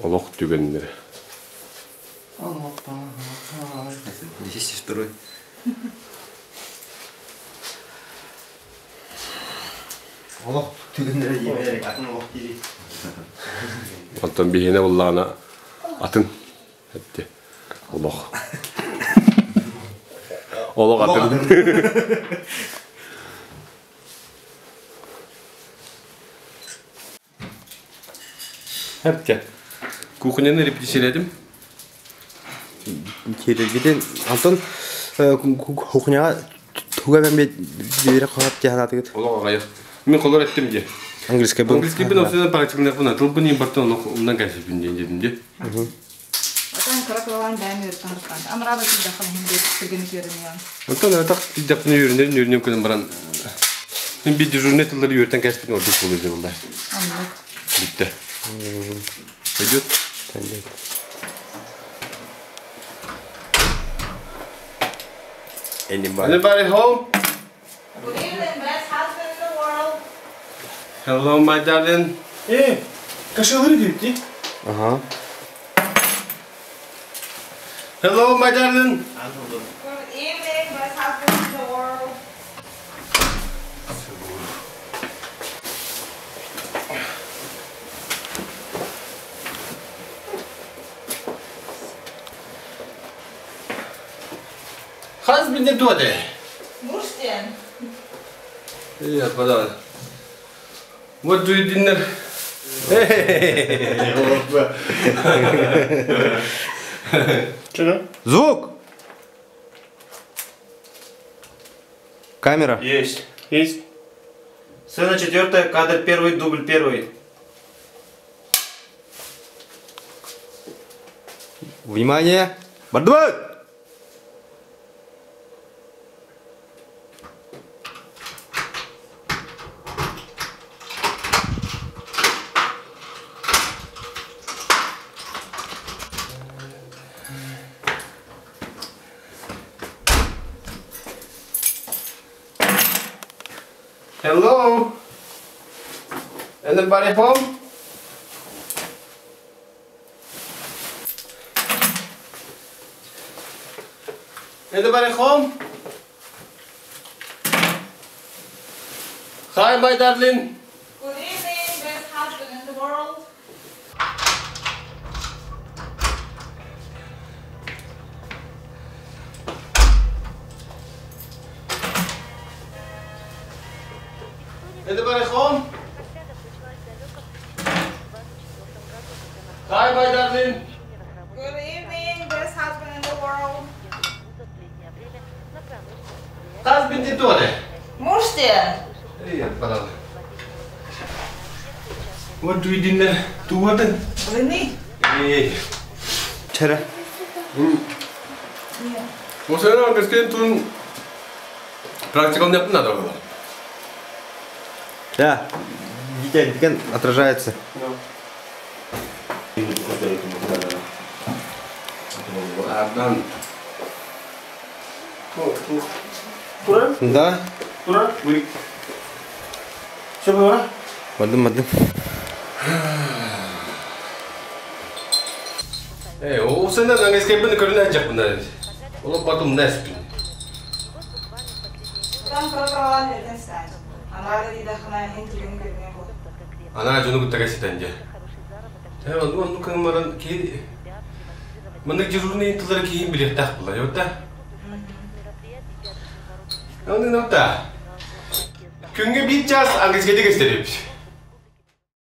Олох түгэннэрэ. 202. Олох түгэннэрэ диэмээр атын олох дири. Онтон биһиэнэ буллаҕына атын этти. Олох. Олох атын. Эптэ. Кухняны репетициялээтим. Киирэргитин Антон кухняҕа туга эбэн биэрэ хоһоп дии санаатыгыт? Олох аҕайах. Мин холор эттим дии. Английскай был. Английскайбын осынан практикаларбын тылбын иин бартан олох умнан кэлсиппин диэн дедим дии. Отон кыра кылаан бэйэм үөртэн ырытаан. Амраба тиийдэххэ иһин диэт түргэнник үөрэниэҕим. Онтон атах тиийдэхпинэ үөрэнэрин үөрэнэн кэлэн баран мин биир дежурнай тыллары үөртэн кээспитин ордук буолуо дии буолла. Оннук. Бүттэ. Пойдет? Пойдет. Anybody? Anybody home? Good evening, best husband in the world. Hello, my darling. Э, кашалыры дии. Ага. Hello, my darling. Good evening, best husband in the world. Хас билде туоте. Муж диэн. Привет, подарок. What do you dinner? Что? Звук! Камера. Есть. Есть. Сцена четвертая, кадр первый, дубль первый. Внимание! Бардыбыт! Hello? Anybody home? Anybody home? Hi, my darling. Good evening, best husband in the world. Anybody home? Hi, my darling. Good evening, best husband in the world. Хас билде туоте. Муж диэн. Привет, подарок. What do you dinner? Туотен? Блины. Эй. Чара. Осена английский тун практикал не надо было. Да. Витя, деген отражается. Ардан. Тура? Да. Тура? Все, тура? Бардым, бардым. Эй, осена английский бин көрүнэ жакпын. Олох потом нэспин. Отон кыра кылаан үөртэн сытаан. Амраба тиийдэххинэ иһин түргэнник үөрэниэм буолуо. Анаа дьону кытта кэситэн дьэ. Э, онну онну кыммаран ки маннык дежурный тыллары киһин билиэхтээх буолар, да? Онну та. Күҥҥэ биир чаас английскайда кэстеребит.